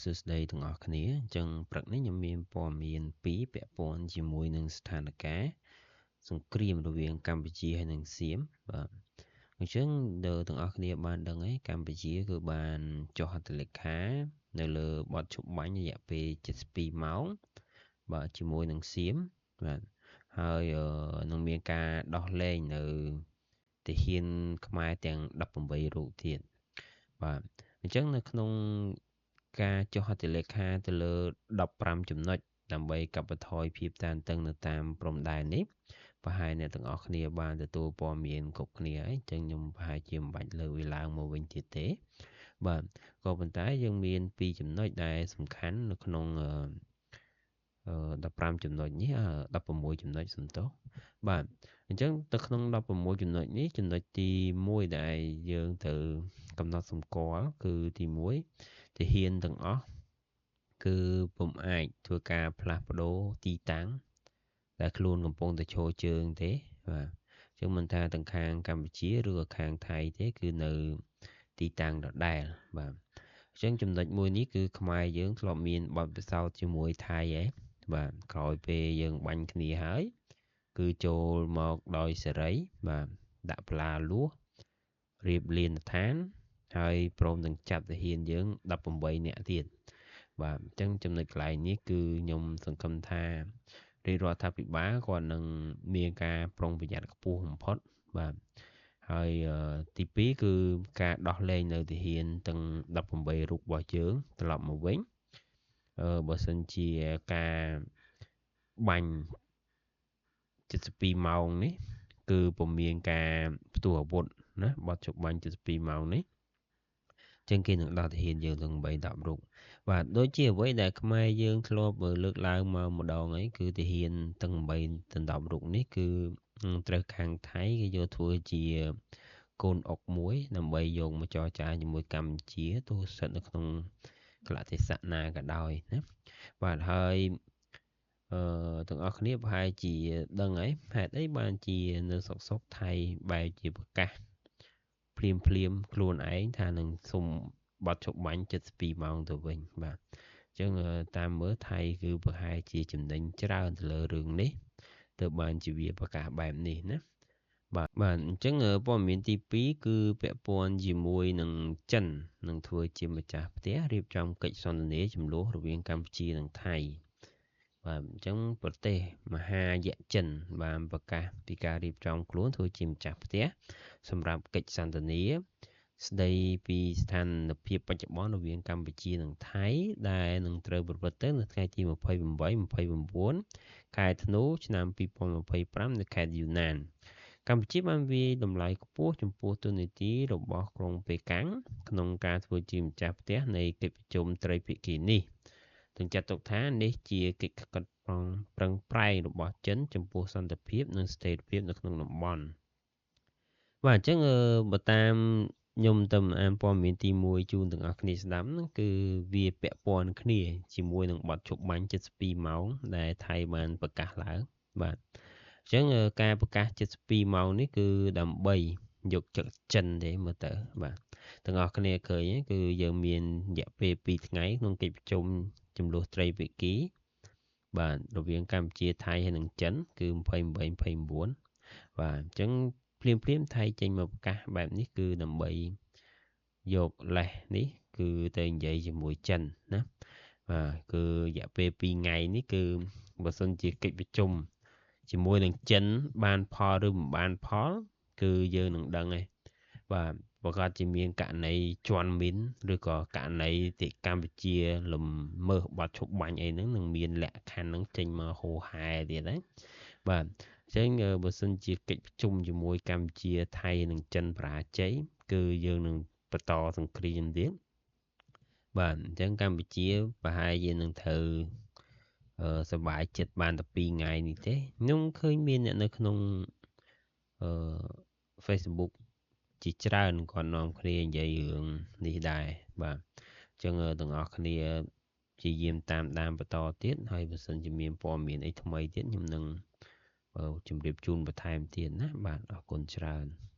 សួស្តីទាំងអស់គ្នាអញ្ចឹងព្រឹកនេះខ្ញុំមានព័ត៌មានពីរពាក់ព័ន្ធជាមួយនឹងស្ថានភាពសង្គ្រាមរវាងកម្ពុជាហើយនិងសៀមបាទអញ្ចឹងដល់ទាំងអស់គ្នាបានដឹងហើយកម្ពុជាគឺបានចុះហត្ថលេខានៅលើបទឈប់បាញ់រយៈពេល72ម៉ោងបាទជាមួយនឹងសៀមបាទហើយនឹងមានការដោះលែងនៅទាហានខ្មែរទាំង18រូបទៀតបាទអញ្ចឹងនៅក្នុងការចុះហត្ថលេខាទៅលើ15ចំណុចដើម្បីកាត់បន្ថយភាពតានតឹងនៅតាមព្រំដែននេះប្រហែលអ្នកទាំងអស់គ្នាបានទទួលព័ត៌មានគ្រប់គ្នាហើយអញ្ចឹងខ្ញុំប្រហែលជាមិនបាច់លើកវាឡើងមកវិញទៀតទេបាទក៏ប៉ុន្តែយើងមានពីរចំណុចដែលសំខាន់នៅក្នុង15ចំណុចនេះ16ចំណុចសំទោសបាទអញ្ចឹងទៅក្នុង16ចំណុចនេះចំណុចទី1ដែលយើងត្រូវកំណត់សម្គាល់គឺទី1ទាហានទាំងអស់គឺពុំអាចធ្វើការផ្លាស់ប្ដូរទីតាំងដែលខ្លួនកំពុងតែឈរជើងទេបាទអញ្ចឹងមិនថាទាំងខាងកម្ពុជាឬក៏ខាងថៃទេគឺនៅទីតាំងដដែលបាទអញ្ចឹងចំណុចមួយនេះគឺខ្មែរយើងធ្លាប់មានបទពិសោធន៍ជាមួយថៃឯងបាទក្រោយពេលយើងបាញ់គ្នាហើយគឺចូលមកដោយសេរីបាទដាក់ផ្លាលួសរៀបលានឋានហើយព្រមទាំងចាប់ទាហានយើង18នាក់ទៀតបាទអញ្ចឹងចំណុចកន្លែងនេះគឺខ្ញុំសង្ឃឹមថារាជរដ្ឋាភិបាលគាត់នឹងមានការប្រុងប្រយ័ត្នខ្ពស់បំផុតបាទហើយទី2គឺការដោះលែងនៅទាហានទាំង18រូបរបស់យើងត្រឡប់មកវិញបើសិនជាការបាញ់72ម៉ោងនេះគឺពុំមានការផ្ទុះអាវុធណាបទជប់បាញ់72ម៉ោងនេះចឹងគេនឹងដោះទាហានយើងទាំង8 10រូបបាទដូចជាអ្វីដែលខ្មែរយើងធ្លាប់លើកឡើងមកម្ដងអីគឺទាហានទាំង8ដល់10រូបនេះគឺត្រូវខាងថៃគេយកធ្វើជាកូនអុកមួយដើម្បីយកមកចរចាជាមួយកម្ពុជាទោះស្ថិតនៅក្នុងកលៈទេសៈណាក៏ដោយណាបាទហើយទាំងអស់គ្នាប្រហែលជាដឹងហើយហេតុអីបានជានៅសុកថៃបែរជាប្រកាសភ្លាមភ្លាមខ្លួនឯងថានឹងសុំបទឈប់បាញ់72ម៉ោងទៅវិញបាទអញ្ចឹងតាមមើលថៃគឺប្រហែលជាចំណេញច្រើនទៅលើរឿងនេះទើបបានជាវាប្រកាសបែបនេះណាបាទបាទអញ្ចឹងព័ត៌មានទី2គឺពាក់ព័ន្ធជាមួយនឹងចិននឹងធ្វើជាម្ចាស់ផ្ទះរៀបចំកិច្ចសន្ទនាចំនួនរវាងកម្ពុជានិងថៃបាទអញ្ចឹងប្រទេសមហាយក្សចិនបានប្រកាសពីការរៀបចំខ្លួនធ្វើជាម្ចាស់ផ្ទះសម្រាប់កិច្ចសន្ទនាស្ដីពីស្ថានភាពបច្ចុប្បន្នរវាងកម្ពុជានិងថៃដែលនឹងត្រូវប្រព្រឹត្តទៅនៅថ្ងៃទី28 29ខែធ្នូឆ្នាំ2025នៅខេត្តយូណានកម្ពុជាបានវាយតម្លៃខ្ពស់ចំពោះតួនាទីរបស់ក្រុងប៉េកាំងក្នុងការធ្វើជាម្ចាស់ផ្ទះនៃកិច្ចប្រជុំត្រីភាគីនេះទាំងចាត់ទុកថានេះជាកិច្ចខិតខំប្រឹងប្រែងរបស់ចិនចំពោះសន្តិភាពនិងស្ថិរភាពនៅក្នុងតំបន់បាទអញ្ចឹងបើតាមខ្ញុំទៅអានព័ត៌មានទី1ជូនទាំងអស់គ្នាស្ដាប់ហ្នឹងគឺវាពាក់ព័ន្ធគ្នាជាមួយនឹងបទឈប់បាញ់72ម៉ោងដែលថៃបានប្រកាសឡើងបាទអញ្ចឹងការប្រកាស72ម៉ោងនេះគឺដើម្បីយកចិត្តចិនទេមើលទៅបាទទាំងអស់គ្នាឃើញគឺយើងមានរយៈពេល2ថ្ងៃក្នុងកិច្ចប្រជុំចំនួនត្រីភាគីបាទរវាងកម្ពុជាថៃហើយនិងចិនគឺ28 29បាទអញ្ចឹងភ្លាមភ្លាមថៃចេញមកប្រកាសបែបនេះគឺដើម្បីយកលេសនេះគឺទៅនិយាយជាមួយចិនណាបាទគឺរយៈពេល2ថ្ងៃនេះគឺបើសិនជាកិច្ចប្រជុំជាមួយនឹងចិនបានផលឬមិនបានផលគឺយើងនឹងដឹងហើយបាទប្រកាសជាមានករណីជន់មីនឬក៏ករណីទីកម្ពុជាលំមើសបាត់ឈប់បាញ់អីហ្នឹងនឹងមានលក្ខខណ្ឌហ្នឹងចេញមកហូហែទៀតណាបាទអញ្ចឹងបើសិនជាកិច្ចប្រជុំជាមួយកម្ពុជាថៃនិងចិនបរាជ័យគឺយើងនឹងបន្តសង្គ្រាមទៀតបាទអញ្ចឹងកម្ពុជាប្រហែលជានឹងត្រូវសប្បាយចិត្តបានតែ2ថ្ងៃនេះទេខ្ញុំឃើញមានអ្នកនៅក្នុងFacebook ជាច្រើនគាត់នាំគ្នានិយាយរឿងនេះដែរបាទអញ្ចឹងទាំងអស់គ្នាព្យាយាមតាមដានបន្តទៀតហើយបើសិនជាមានព័ត៌មានអីថ្មីទៀតខ្ញុំនឹងជម្រាបជូនបន្ថែមទៀតណាបាទអរគុណច្រើន។